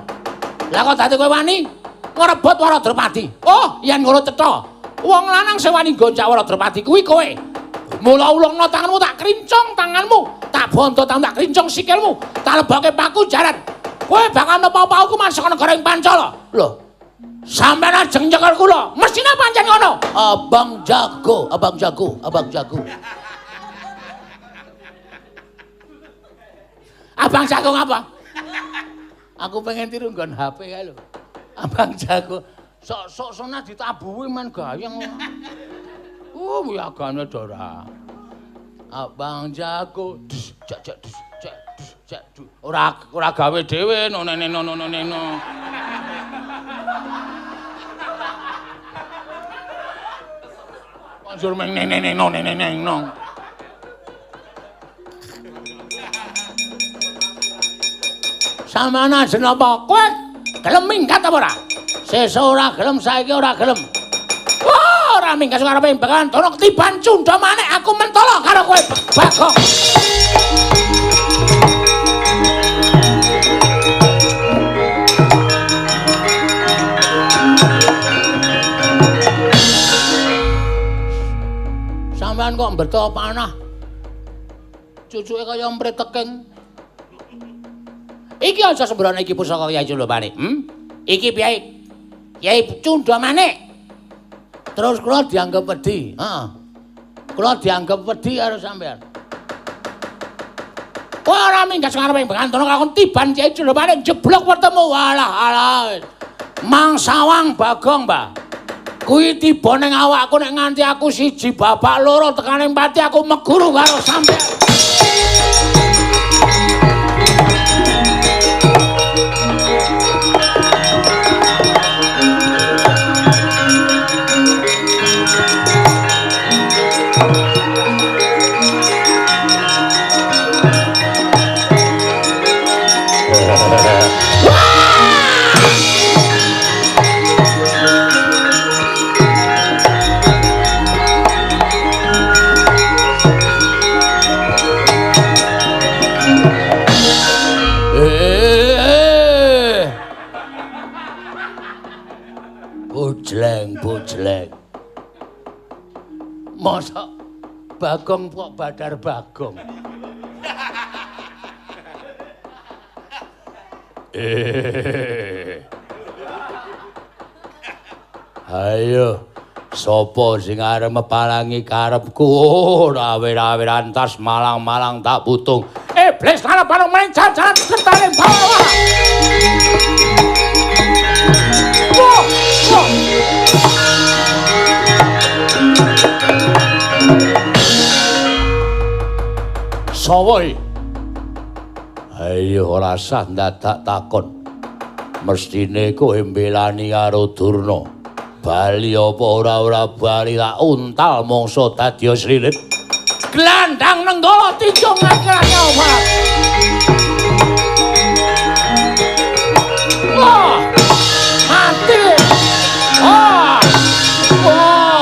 Lah kok dadi kowe wani ngrebut Wara Drupadi? Oh, yen ngono cetha. Wong lanang sing wani gonjak Wara Drupadi kuwi kowe. Mula ulungna tanganmu tak krincong tanganmu, tak bonto tanganmu tak krincong sikilmu, tak lebokke paku jaran. Kowe bakal nampa hukuman saka negara ing Pancala. Lho. Sampeyan ajeng nyekel kula, mesthine pancen ngono. Abang jago, abang jago, abang jago. Abang jago ngapa? Aku pengen tiru nggon HP kae lho. Abang jago sok-sok sona ditabuhi men gayeng. Wiyagane Dora. Abang jago dus cek cek dus cek dus cek du. Ora ora gawe dhewe no ne no no no no. Banjur meng ne ne no ne ne no. Sampeyan ajeng napa? Kowe gelem minggat apa ora? Sesuk ora gelem, saiki ora gelem. Wah, ora minggat karepe Begawan Durna ketiban cundha manik aku mentolo karo kowe Bagong. Sampeyan kok mbeto panah. Cucuke kaya emprit teking. Iki aja sembrono iki pusaka Kyai Cundha-Manik. Iki piye? Kyai Cundha-Manik. Terus kula dianggep wedi. Heeh. Kula dianggep wedi karo sampean. Ora minggat ngarepe Begawan Durna kakon tiban Kyai Cundha-Manik jeblok wertemu. Walah alah. Mangsawang Bagong, Mbah. Kuwi tiba ning awakku nek nganti aku siji babak loro tekane pati aku meguru karo sampean. Bujleng, bujleng. Mosok Bagong kok Badar Bagong. Ayo, sapa sing arep mepalangi karepku? Rawe-rawe rantas malang-malang tak putung. Iblis arep bareng mencar jalan kertane bawa. Wah, wah. Sawa iki? Ayo ora sah ndadak takon. Mestine kowe mbelani karo Durna. Bali apa ora-ora bali tak untal mangsa dadi srilit. Glandang nenggala tinjung akeh omah. Wah! Mati. Ah! Wah!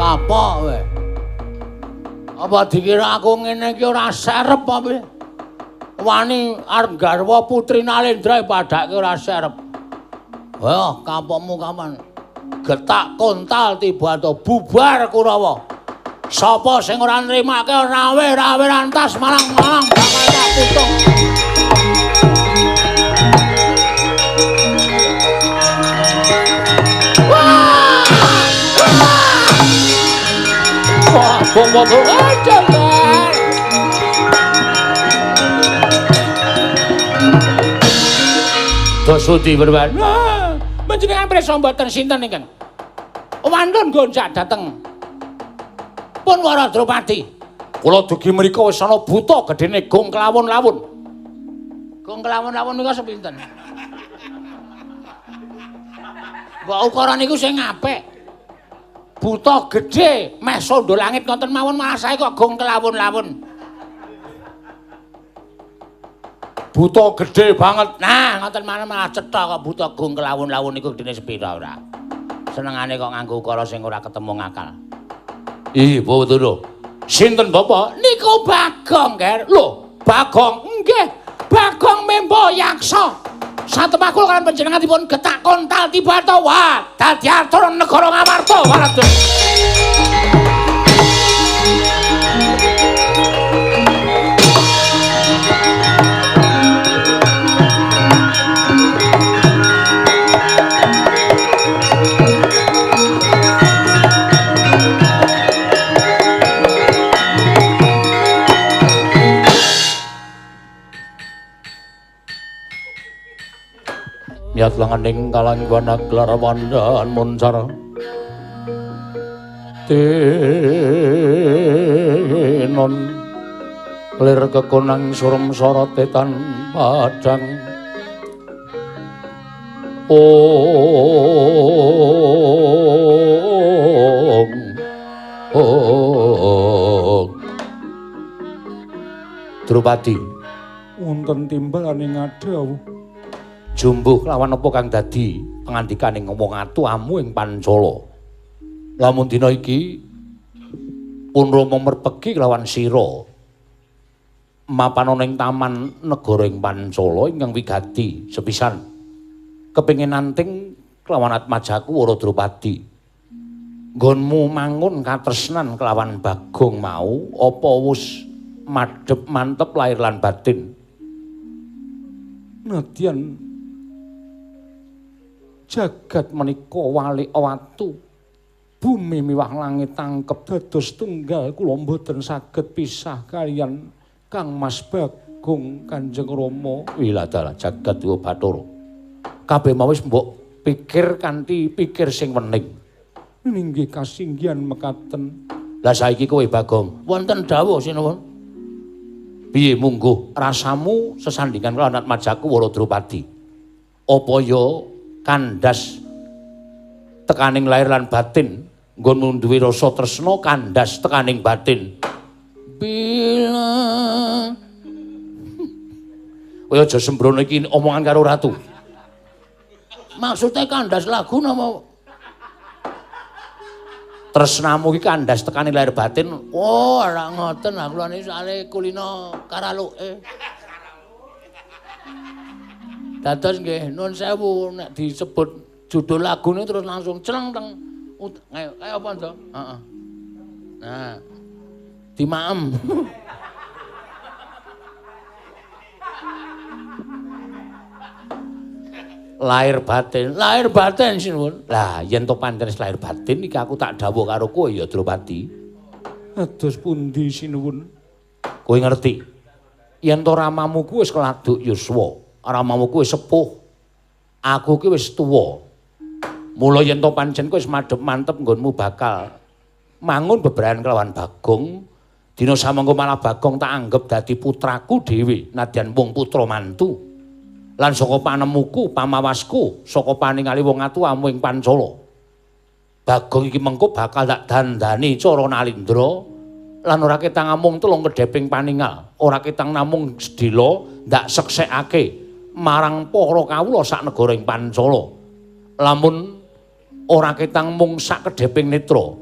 Kapok kowe. Apa dikira aku ngene iki ora serep apa piye? Wani arep garwa putri Nalendra padake ora serep. Wah, kapokmu kapan? Getak kontal tiba to bubar Kurawa. Sapa sing ora nrimake rawe-rawe rantas malang-malang bakal tak putung. Wah! Wah, bombo aja. Dosudi berwan. Panjenengan prisa mboten sinten ingkang wantun gonjak dhateng pun Wara Drupadi. Kula dugi mriku wis ana buta gedene gong klawon-lawon. Gong klawon-lawon nika sepinten? Mbok ukara niku sing apik. Buta gedhe meh sondo langit ngoten mawon malah sae kok gong klawon-lawon. Buta gedhe banget. Nah, ngoten mawon malah cetha kok buta gong klawon-lawon niku gedene sepira ora. Senengane kok nganggo ukara sing ora ketemu ngakal. Ih, Bapak. Sinten Bapak? Niku Bagong, Ger. Lho, Bagong? Nggih. Bagong Membo Yaksa. Satemah kula kaliyan panjenengan dipun getak kontal tiba to. Wah, dadi atur negara Ngamarta, Waradya. Yat langaning kalangwana glarwandan muncar tinon lir kekonang surem sorote tan padang ong ong. Drupadi wonten timbalaning ngadhawuh jumbuh lawan apa kang dadi pangandikaning wong atu amu ing Pancala. Lamun dina iki pun Rama merpegi kelawan sira mapan ana ing taman negara ing Pancala ingkang wigati sepisan kepengin nanting kelawan atmajaku Wara Drupadi. Nggonmu mangun katresnan kelawan Bagong mau apa wis madhep mantep lahir lan batin? Nadyan jagat menika walik watu, bumi miwah langit tangkep dados tunggal, kula mboten saged pisah kaliyan Kang Mas Bagong Kanjeng Rama. Wiladalah jagat dewa Bathara. Kabeh mau wis mbok pikir kanthi pikir sing wening. Inggih kasinggihan mekaten. Lah saiki kowe Bagong, wonten dawuh sinuwun. Piye mungguh rasamu sesandingan karo atmajaku Wara Drupadi? Apa ya kandas tekaning lahir lan batin, nggonmu duwe rasa tresna kandas tekaning batin. Bila kowe aja sembrono iki omongan karo ratu. Maksudnya kandas lagu napa? Tresnamu iki kandas tekaning lahir batin. Oh, ora ngoten lah kula niki soalé kulino karaluke. Dados nggih nun sewu nek disebut judul lagune terus langsung celeng teng kaya apa to? Heeh. Nah. Dimaem. Lahir batin sinuwun. Lah yen to pancen lahir batin iki aku tak dawuh karo kowe ya Drupadi. Ados pundi sinuwun? Kowe ngerti? Yen to ramamu ku wis keladuk yuswa, ramamu ku wis sepuh. Aku ki wis tuwa. Mula yen to pancen kowe wis madhep mantep nggonmu bakal mangun bebrayan kelawan Bagong, dina samangka malah Bagong tak anggep dadi putraku dhewe, nadyan wong putra mantu. Lan saka panemuku, pamawasku, saka paningali wong atuwamu ing Pancala. Bagong iki mengko bakal tak dandani cara Nalindra lan ora ketang amung telung kedheping paningal, ora ketang namung sedhela ndak seksekake marang para kawula sak negara ing Pancala. Lamun ora ketang mung sak kedheping netra,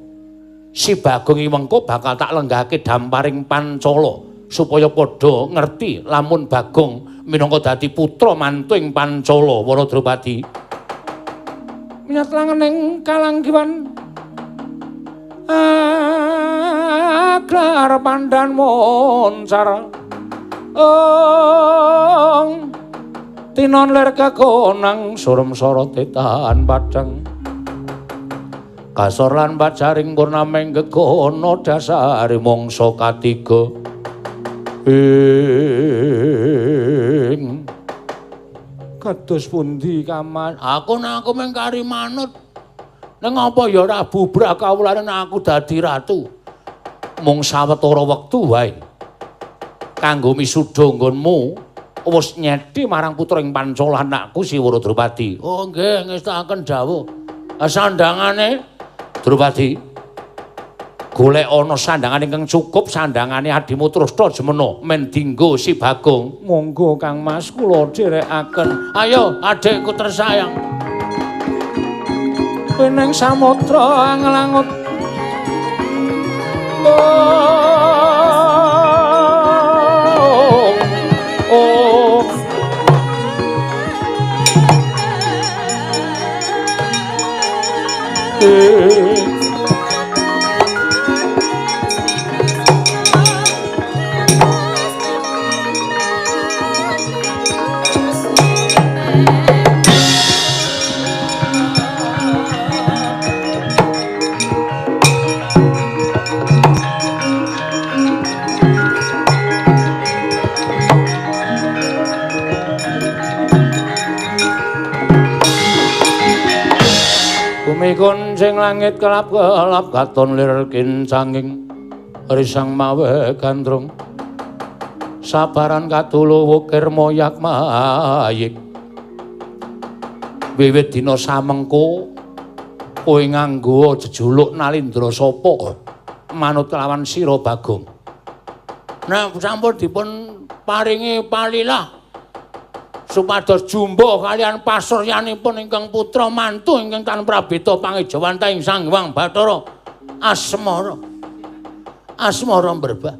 si Bagong iki mengko bakal tak lenggahake damparing Pancala supaya padha ngerti lamun Bagong minangka dadi putra mantu ing Pancala. Wara Drupadi minyat langening kalanggiwan aglar pandan moncar ong tinon lir kekonang surem sorote tahan padang kasor lan pajaring purnameng gegono dasare mangsa katiga ing kados pundi kaman aku nek aku mung kari manut ning apa ya ora bubrah kawulane nek aku dadi ratu mung sawetara wektu wae kanggo misuda nggonmu wis nyedhi marang putra ing Pancala anakku si Wara Drupadi. Oh nggih ngestakaken dawuh. Sandangane Drupadi golek ana sandangan ingkang cukup sandangane adimu Trusna Jemena men dinggo si Bagong. Monggo Kang Mas kula dherekaken. Ayo adikku tersayang. Pining samudra anglangut oh Kuncing langit kelap-kelap katon lir kincanging risang mawe gandrung sabaran katulu wukir moyak mayik wiwit dina samengko kowe nganggo jejuluk Nalindra sapa manut lawan sira Bagong. Nek sampun dipun paringi palilah supados jumbo kalian pasuryanipun ingkang putra mantu ingkang tan prabeta pangejawantah ing Sang Hyang Bathara Asmara. Asmara mberbah.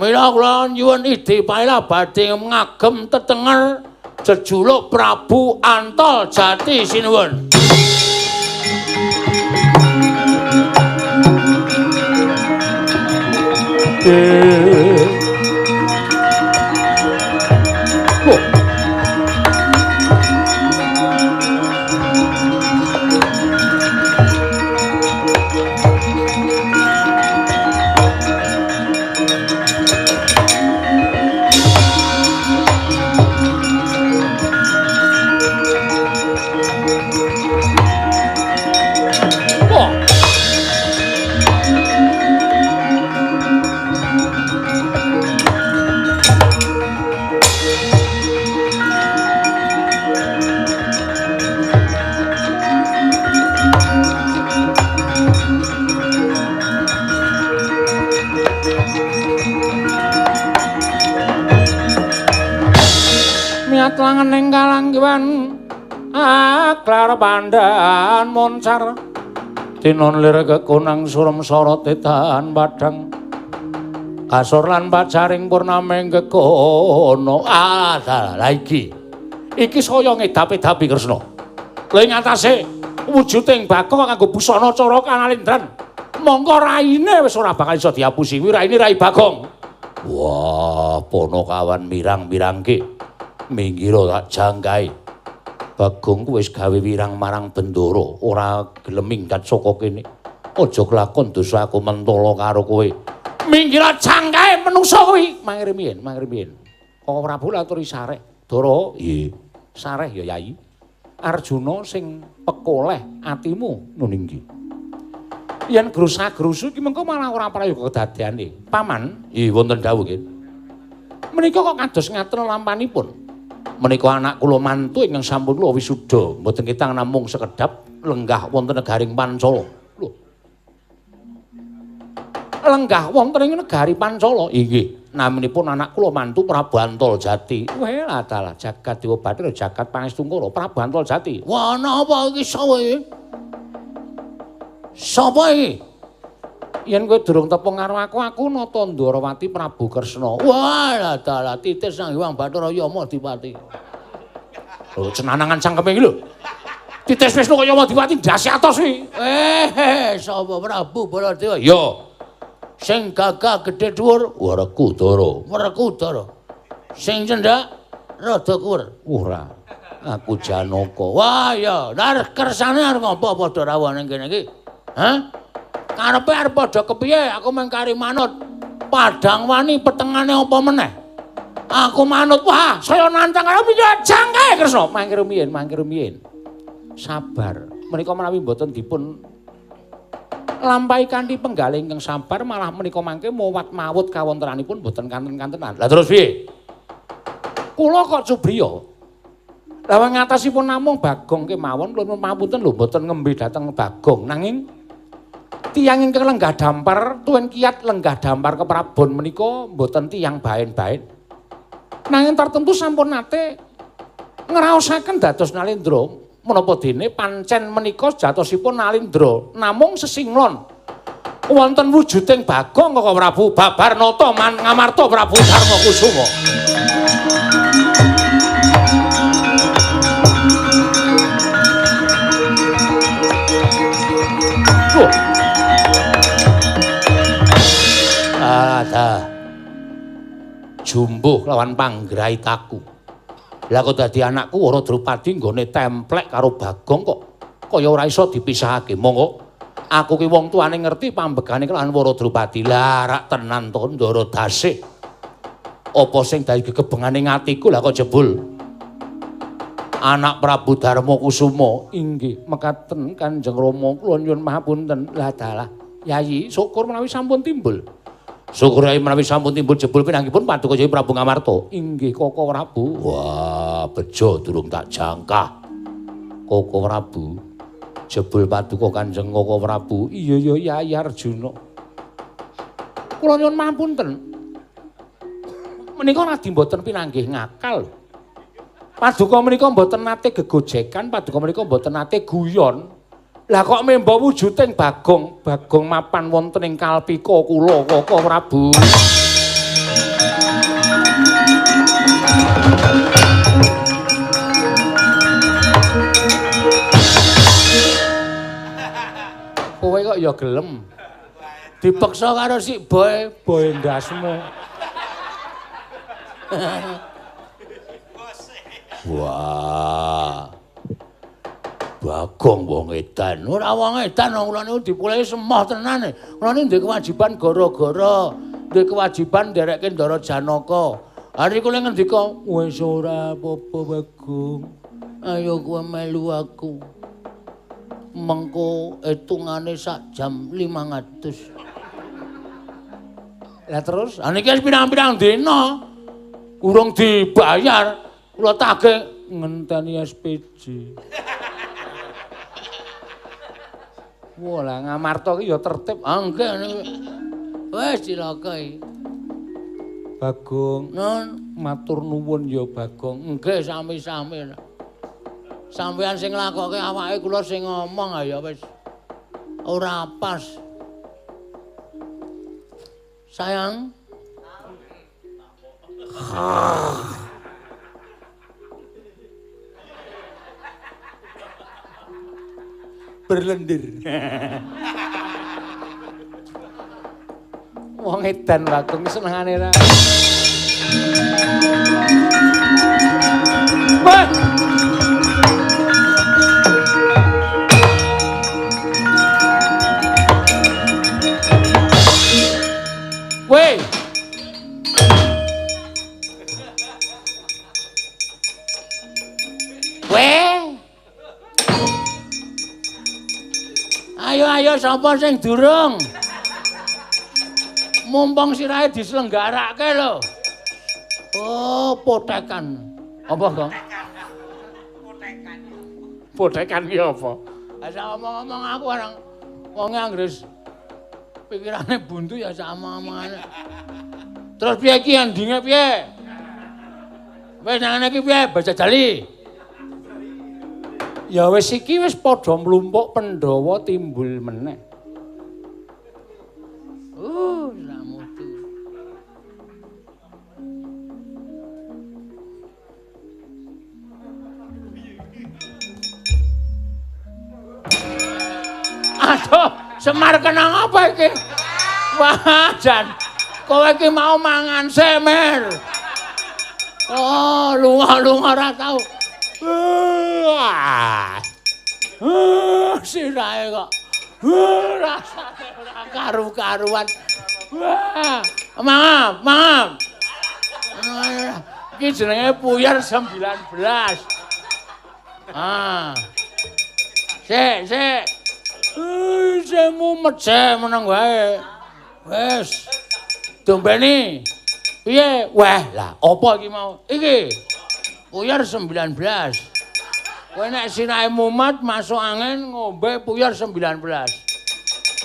Mila kula nyuwun idhi palilah badhe ngagem tetenger jejuluk Prabu Antol Jati sinuwun. Langening kalanggiwan aklar pandan moncar tinon lir kekonang surem sorote tahan padang kasor lan pacaring purnameng gegono. Ah lha iki iki saya ngedap-edapi Kresna. Lha ing atase wujuding Bagong kanggo busana cara kanalindran mongko raine wis ora bakal iso diapusi kuwi raine rai Bagong. Wah ponokawan mirang-mirangke minggiro tak jangkai. Bagong ku wis gawe wirang marang Bendoro, ora gelem minggat saka kene. Aja kelakon dosa aku mentala karo kowe. Minggiro jangkae menungsa kuwi. Mangri miyen, mangri miyen. Koko Prabu laturi sareh. Dara, nggih. Sareh ya Yai. Arjuna sing pekoleh atimu nun inggih. Yen grusa-grusu iki mengko malah ora prayoga kedadeane. Paman, nggih wonten dawuh nggih. Menika kok kados ngaten lampanipun. Menika anak kula mantu ingkang sampun kula wisuda, mboten ketang namung sekedhap lenggah wonten negaring Pancala. Lho. Lenggah wonten ing negari Pancala. Inggih, naminipun anak kula mantu Prabu Antaljati. Weh, dalah jagat Dewa Bathara jagat Pangestungkara Prabu Antaljati. Wah, ana apa iki sapa iki? Sapa iki? Yen kowe durung tepung karo aku, aku Nata Ndorowati Prabu Kresna. Wah, dalah titis Sang Hyang Bathara Yama Dipati. Lho, cenanangan cangkeme iki lho. Titis Wisnu kaya Yama Dipati ndase atos kuwi. Sapa Prabu Baladewa? Ya. Sing gagah gedhe dhuwur, Werkudara. Werkudara. Sing cendhak rada kuwer. Ora. Aku Janaka. Wah, ya, lah kersane arep ngopo padha rawuh ning kene iki? Hah? Karepe arep padha kepiye? Aku mung kari manut. Padang wani petengane apa meneh? Aku manut. Wah, saya nantang karo piye jangkae Kresna. Mangke rumiyin, mangke rumiyin. Sabar. Menika menawi mboten dipun lampahi kanthi penggalih ingkang sabar malah menika mangke mowat mawut kawontenanipun mboten kanten-kantenan. Lah terus piye? Kula kok cubriya. Lah ngatasipun namung Bagong kemawon kula pamunten lho mboten ngembe dhateng Bagong nanging tiyang ingkang lenggah dampar tuwin kiat lenggah dampar keprabon menika mboten tiyang baen-baen. Nanging tartemtu sampun nate ngraosaken dados Nalendra. Menapa dene pancen menika sejatosipun Nalendra namung sesinglon wonten wujuding Bagong Kaka Prabu babar nata man Ngamarta Prabu Darma Kusuma. Ada jumbuh lawan panggraitaku. Lah kok dadi anakku Wara Drupadi nggone templek karo Bagong kok kaya ora iso dipisahake. Monggo aku ki wong tuane ngerti pambegane kelawan Wara Drupadi. Lah rak tenan to Ndara Dasih. Apa sing dadi gegebengane atiku lah kok jebul anak Prabu Darma Kusuma. Inggih mekaten Kanjeng Rama kula nyuwun mahapunten. Lah dalah Yayi syukur menawi sampun timbul. Syukur ae menawi sampun timbul jebul pinanggipun Paduka Jaya Prabu Ngamarta. Inggih Koko Prabu. Wah, bejo durung tak jangkah. Koko Prabu. Jebul Paduka Kanjeng Koko Prabu. Iya ya Yayi Arjuna. Kula nyuwun mahapunten. Menika radi mboten pinanggih ngakal. Paduka menika mboten nate gegojekan, paduka menika mboten nate guyon. Lah kok memba wujuding Bagong, Bagong mapan wonten ing kalpika kula Koko Prabu. Kowe kok ya gelem dipeksa karo si Boy, Boy ndasmu. Wah. Bagong wong edan. Ora wong edan wong kula niku dipulehi semoh tenan. Kula niku ndek kewajiban gara-gara, ndek kewajiban nderekke Ndara Janaka. Hari kula ngendika, wis ora apa-apa Bagong. Ayo kowe melu aku. Mengko hitungane sak jam 500. Lah terus, ha niki wis pirang-pirang dina urung dibayar. Kula tagih ngenteni SPJ. Wah, lah Ngamarta ki ya tertib. Ah nggih niku. Wis cilaka iki. Bagong, nun matur nuwun ya Bagong. Nggih sami-sami. Sampeyan sing nglakoke awake kula sing ngomong ya wis ora pas. Sayang. Berlendir. Wong edan Bagong senengane ra. Wah. Weh. Weh. Ayo ayo sapa sing durung? Mumpung sirahe diselenggarake lho. Oh, potekan. Apa, Kang? Potekan. Potekan ki apa? Lah omong-omong aku orang wong anggere pikirane buntu ya sak omong-omongane. Terus piye iki endinge piye? Wis nang ngene iki piye bajajali? Ya wis iki wis padha mlumpuk Pandhawa timbul meneh. Ramutu. Aduh, Semar kenang apa iki? Wah, jan. Kowe iki mau mangan semer. Oh, lunga-lunga ora tau. Sirahe kok. Rasane ora karu-karuan. Wah, maaf, maaf. Iki jenenge puyer 19. Ah. Sik, sik. Sik mumet sik meneng wae. Wis. Dombeni. Piye? Wah, lah apa iki mau? Iki. Puyer 19. Kowe nek sirahe mumet masuk angin ngombe puyer 19.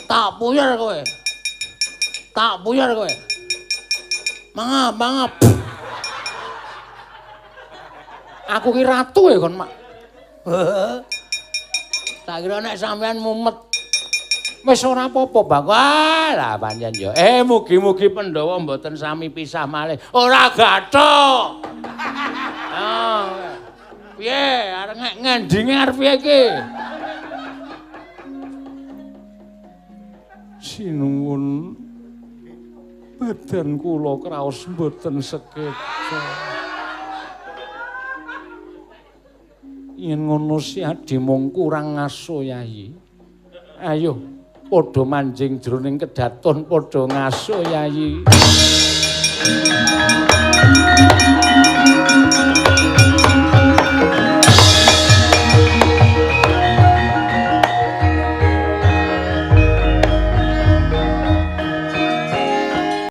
Tak puyer kowe. Tak puyer kowe. Mangap, mangap. Aku ki ratu ya kon, Mak. Tak kira nek sampean mumet wis ora apa-apa, Bang. Wah, lah pancen ya. Mugi-mugi Pandhawa mboten sami pisah malih. Ora gathuk. Oh. Piye arep ngendinge arep piye iki? Sinuwun badan kula kraos mboten sekeca. Yen ngono si Adi mung kurang ngaso Yayi. Ayo padha manjing jroning kedaton padha ngaso Yayi.